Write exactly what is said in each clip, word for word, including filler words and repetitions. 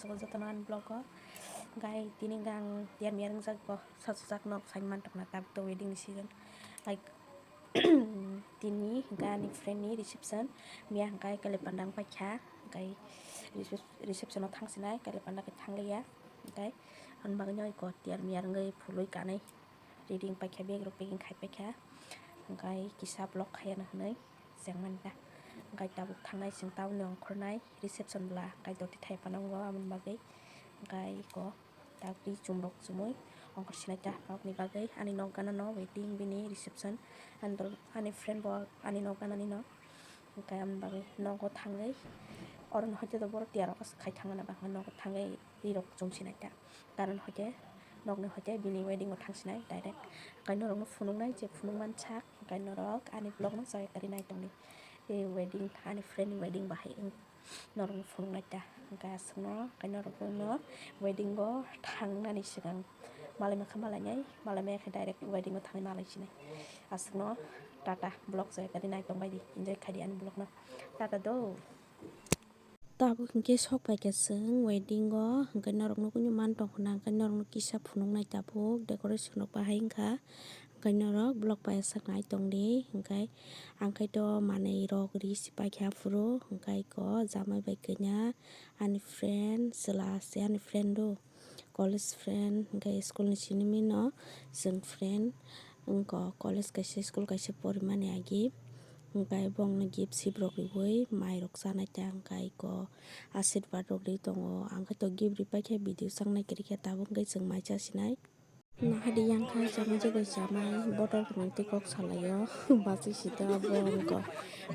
Jotono ani vlog o. Hwnkhe tini hwnkhe ang tiyar miyar wngjak bo, sajak nok sai mantokna tabuk to wedding ni season. Like, tini hwnkhe ani friend ni reception, miya hwnkhe Kailapanda wng paikha, hwnkhe recep-, reception o thang sinai, Kailapanda khe thang liya, hwnkhe aboni bagwi no eko tiyar miyar wngwi phulwi kanwi ready wng paikha, bag rok packing khai paikha, hwnkhe kisa vlog khaiya no hwnwi. Chengmani ta. Hwnkhe tabuk thangnai chwng tabukni ongkhornai reception bwla, hwnkhe doti thai phano wngo aboni bagwi. Hwnkhe eko tabukni chumrok chumui ongkhor sinai ta nokni bagwi. Ani nok ganano wedding bini reception. Ani dol, ani friend bo ani nok ganani no. Hwnkhe aboni bagwi nogo thangwi oro no hoite do borok tiyar rok khai thangna ba hwnkhe nogo thangwi rirok chum sinai ta. Karon hoite nokni hoite bini wedding o thang sinai direct. Hwnkhe norokno phunuknai je phunukmani sak. Hwnkhe norok ani vlog no chaya karwi nai tongdi. E wedding, ani friend ni wedding bahai wng norokno phunuknai ta. Hwnkhe aswkno, hwnkhe norokno wedding o thangnani swkang malai makha malainai, malai maya khe direct wedding o thangwi malai sinai. Aswkno tata, vlog chaya karwi nai tongbaidi, enjoy khaidi ani vlog no. Tata do. Tabuk hwnkhe sok paikha chwng wedding o, hwnkhe norok nugwi mantong khna, hwnkhe norokno kisa phunuknai tabuk decoration rok bahai wngkha, hwnkhe norok vlog paisa nai tongdi, hwnkhe ang khe to manwi rok ri si paikha phuru, hwnkhe eko jamai bai kanya, ani friend, chwla se ani friend do. College friend, hwnkhe school ni simi no chwng friend, wngkha college kaisa school kaisa porimani agi, hwnkhe bongni gift sip rok riui mai rok chanai ta, hwnkhe eko asirwad rok riui tongo, ang khe to gift ripai khe video changnai kwrwi khe tabuk hwnkhe chwng mai chasinai. Nahadi yang kha jamai jagoi jamai bodol rwmani twi kok salaio, bachwi sita bo wngkha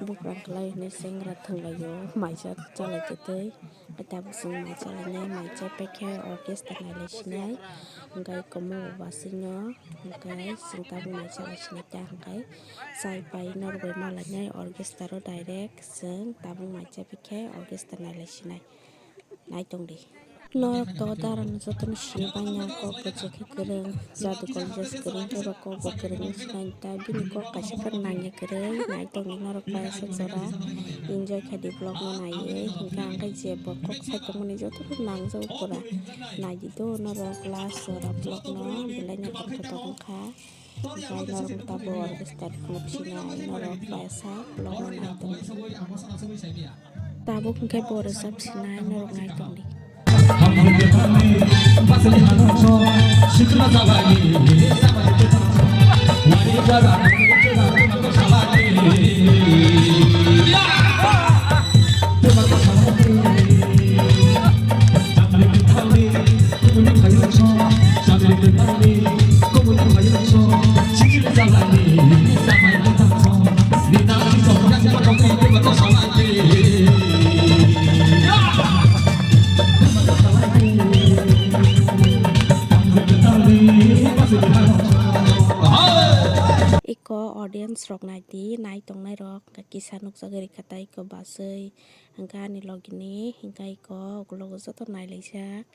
buprang kwlai hwnwi sengra thwnglaio, mai cha chalai twi twi. Tabuk chwng mai chalainai, mai chai paikhe orchestra nailai sinai, hwnkhe komo bo bachwino, hwnkhe chwng tabuk mai chalai sinai ta, hwnkhe chai pai norok bai malainai orchestra o direct chwng tabuk mai chai paikhe orchestra nailai sinai, naitongdi. Norok to dara no jotono sini banya kok bo je khe kwrwng. Jadu College kwrwng khe ba kok bo kwrwng wng sinai ta, bini kok kaisa phano nangya kwrwi, nai tongdi norok paisa jora enjoy khaidi vlog no naiwi, hwnkhe ang khe je bo kok sai tongmani jotono nangjago pura, naidi do norok last jora vlog no, belai no kothok wngkha, hwnkhe norok tabuk orchestra phunuk sinai norok paisa vlog no nai tongdi. Tabuk hwnkhe bo rwchap sinai norok nai tongdi. Eko audience rok naidi, nai tongnai rok kisa nukjagwi rikha ta, eko bachwi hwnkhe ani logini, hwnkhe eko ukulok o joto nailaijak.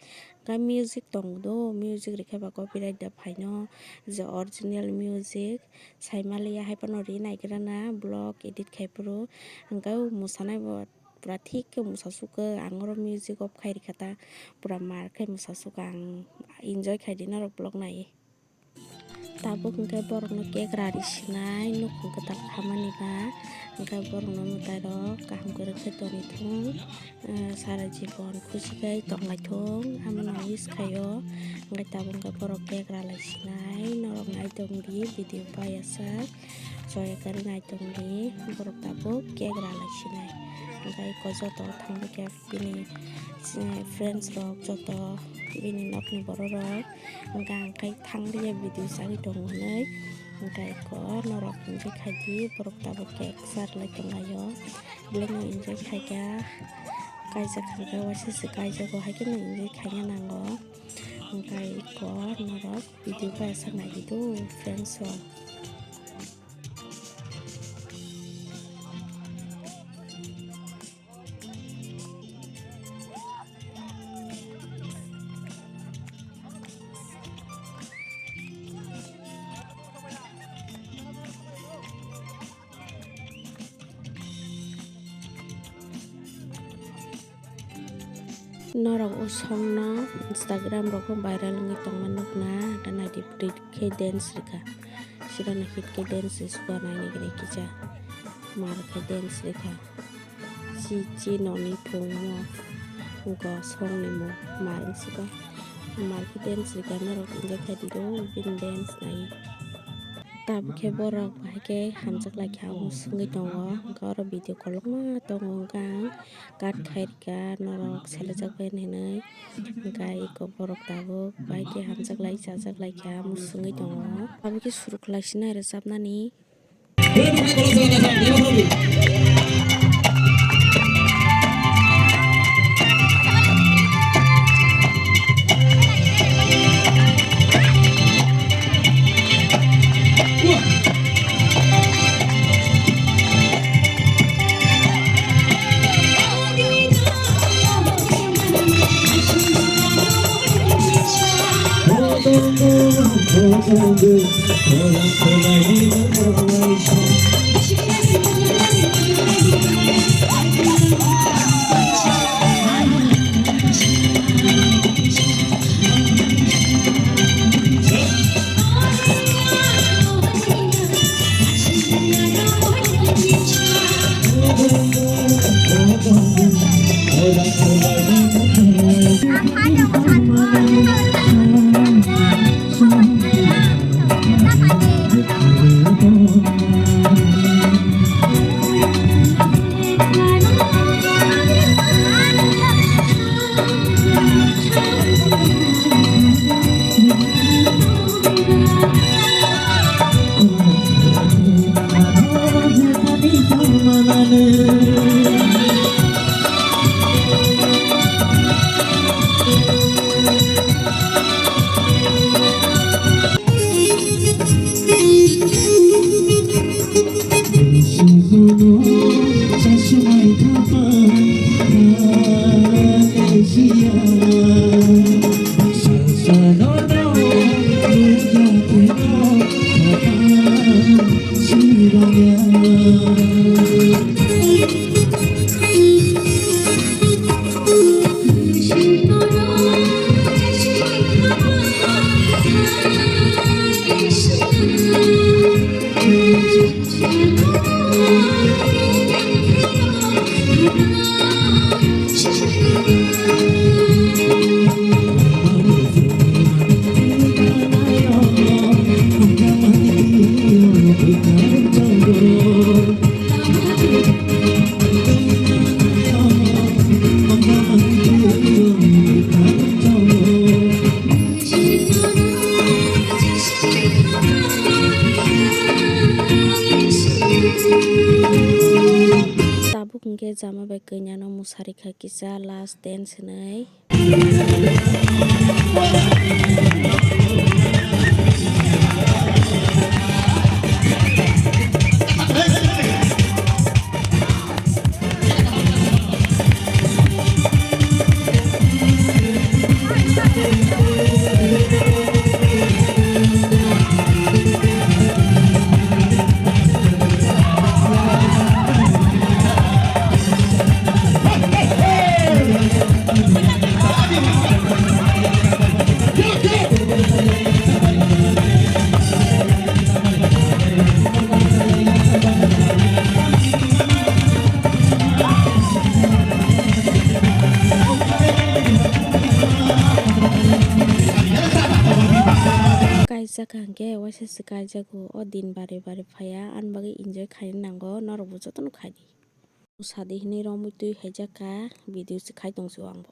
Hwnkhe music tong do, music rikhe ba copyright da phaino, je original music saimaliya haiphano ri naigrana vlog edit khaiphuru, hwnkhe o mwsanai bo pura thik khe mwsasukha, ang oro music off khai rikha ta, pura mar khai mwsasukha, ang enjoy khaidi norok vlog naiwi. Tabuk hwnkhe borokno cake rari sinai nukhung kwtal khamani ba, hwnkhe borokno mwtai rok kaham kwrwng khe toni thung, eh, sara jibon khusi khai tonglai thung, amoni wish khaio. Hwnkhe tabuk hwnkhe borok cake ralai sinai, norok nai tongdi video paiyasa, joya karwi nai tongdi, borok tabuk cake ralai sinai. Hwnkhe eko joto thangwi khe bini, eh, friends rok joto bini nokni borok rok. Hwnkhe ang khe thangliya video chagwi tongo hwnwi. Hwnkhe eko norok enjoy khaidi, borok tabuk cake charwlai tonglaio. Belai no enjoy khaikha. Kaijak hwnkhe waisa se kaijago, hai kheno enjoy khaina nango. Hwnkhe eko norok video paisa naidido friends rok. Norok o song no Instagram rogo viral wngwi tongma nukna, hwnkhe naidi hit khe dance rwkha. Sirano hit khe dance rwsuka nainwi gwnwi kisa mar khe dance rwkha. Chi chi noni phungno wngkha song ni mung mar wngsuka. Mar khe dance rwkha norok enjoy khaidi do bini dance nai. Tabuk khe borok bahai khe hamjak lai kha omo swngwi tongo. Hwnkhe oro video kolokma tongo hwnkhe ang cut khai rwkha norok selejak bai hinwi. Hwnkhe eko borok tabuk bahai khe hamjak lai chajak lai kha omo swngwi tongo. Abo khe suruk lai sinai rwchapnani. Tabuk hwnkhe jama bai kanya no mwsari kha kisa last dance hinwi. Kaijak hwnkhe waisa se kaijago, o din bari bari phaiya, ani bagwi enjoy khaina nango, norokbo jotono khaidi. Sadi hinwi romwi twi haijak kha, video se khai tong sio angbo.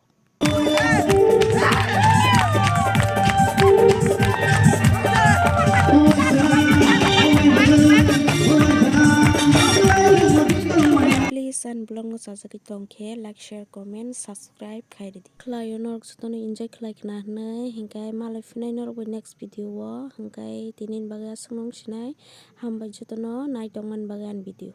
Please ani vlog no chajagwi tongkhe like, share, comment, subscribe khai ridi. Khlaio norok jotono enjoy khlai khna hinwi, hinkhe malai phinai norok bai next video o, hinkhe tini ni bagwi aswk nung sinai, hambai jotono nai tongmani bagwi ani video.